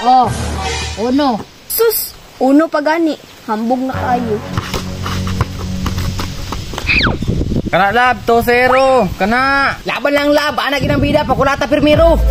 Oh, uno. Sus, uno pa gani. Hambog na kaayo. Kana lab, 2-0. Kana. Laban lang lab, anak ginang bida, pakulata pirmiro.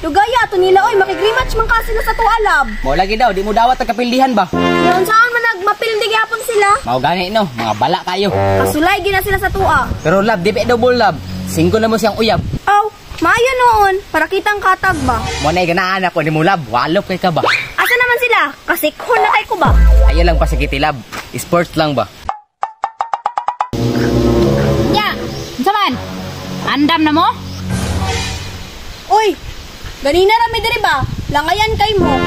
Lugaya ato nila oy, makig-rematch man kasi sila sa tuwa lab. Mao lagi daw, di mo dawat ang kapildihan ba? Ngayon saan man nagmapildi gyapon sila? Mao gani no, mga bala kayo. Kasulay gina sila sa tuwa. Pero lab, di pa double lab. Singko na mo siyang uyab. Aw, maayo noon, para kitang katag ba? Mo na ganaan ako ni mo lab, walop kay ka ba? Asa naman sila? Kasikhon na kay ko ba? Ayo lang pasikiti lab, sports lang ba? Nya, unsa man? Andam na mo? Uy, ganina ra mi diri ba? Langayan kay mo.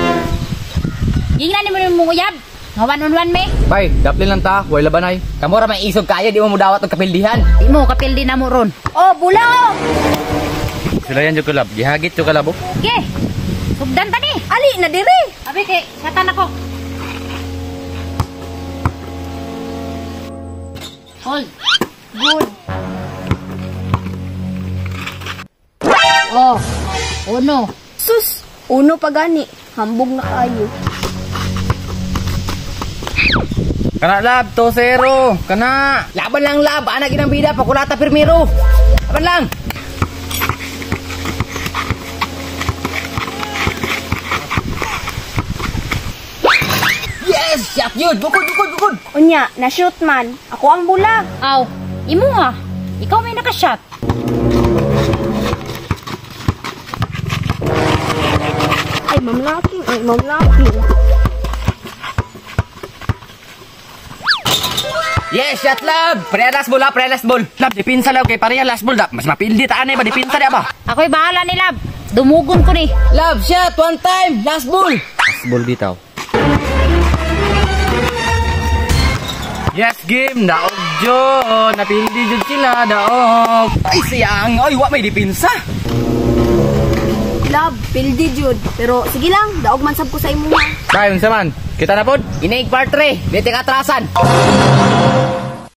Gingnan nimo nimong uyab. Nga 1-on-1 me. Bay, daplin lang ta, way labanay. Kamo ra may isog kayo, di mo mo dawat ang kapildihan. Di mo kapildi na mo ron. Oh, bula oh. Sila yan jud lab, gihagit jud ka lab. Oh. Ge. Sugdan ta ni. Ali na diri. Abi kay satan ako. Hold. Good. Oh, uno. Sus, uno pa gani. Hambog na kaayo. Kana lab, 2-0. Kana. Laban lang lab, anak ginang bida, pakulata pirmiro. Laban lang. Yes, shot yun. Bukod, bukod, bukod. Unya, na-shoot man. Ako ang bula. Aw, imo ha. Ikaw may nakashot. Ay, Ma'am Lucky. Ay, Ma'am Lucky. Yes, shot lab. Pareha last ball ha, pareha last ball. Lab, dipinsa lab kay pareha last ball da. Mas mapildi ta anay ba dipinsa di ba? Ako'y bahala ni Lab. Dumugon ko ni. Lab, shot one time, last ball. Last ball bitaw. Yes, game. Daog jud. Napildi jud sila, daog. Ay, siyang. Ay, wa may dipinsa. Lab, pildi jud. Pero sige lang, daog man sab ko sa imo ha. Kay unsa man? Kita na pod. Inig part 3, di ka atrasan.